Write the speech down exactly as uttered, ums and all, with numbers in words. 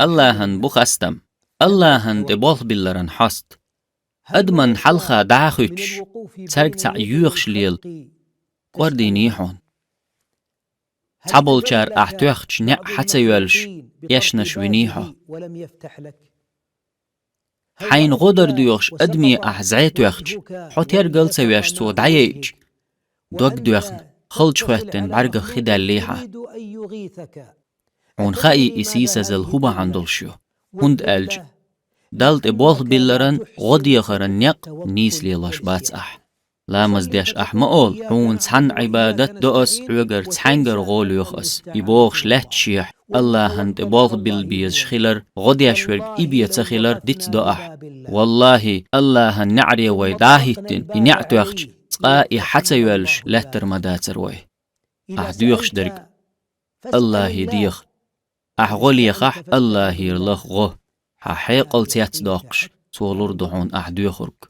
Аллахӏан бу хастам. Аллахӏан тӏе болх билларан хьост. Адаман хьалха дӏахуьттуш, царг цхьаъ йоьхуш лела, кӏордийний хьуна. Цхьаболчар ахь тоьхча неӏ хьа ца йоьллуш, эшнаш виний хьо. Хьайна гӏо дар доьхуш адаме ахь зӏе тоьхча, хьо тергал ца веш цо дӏаяйча, дог доьхна, халча хӏоьттина бӏаргах хи даьллий хьа. Хьуна хаий и сийсазал хӏу бахьана долуш ю, хӏунда аьлча Далла тӏе болх билларан, гӏо дехаран некъ нийса лелош бац ахь. Ламаз деш ахь ма олу: «Хьуна цхьанна Ӏибадат до ас, хьоьгара цхьаьнгара гӏо лоьху ас». И бохуш лаьтташехь, Аллахьан тӀе болх билла безаш хилар, гӀо деш верг и бен ца хилар дицдо ахь. Валлахьи, Аллахьан неӀаре вай дӀа а хӀиттина, и неӀ тоьхча, цкъа а и хьа ца йоьллуш лаьттар ма дацара вай. Ахь доьхуш дерг Аллахье деха. Ахь гӀо лехахь, Аллахьера лаха гӀо. Хьан хьекъал цецдоккхуш, Цо лур ду хьуна ахь доьхург.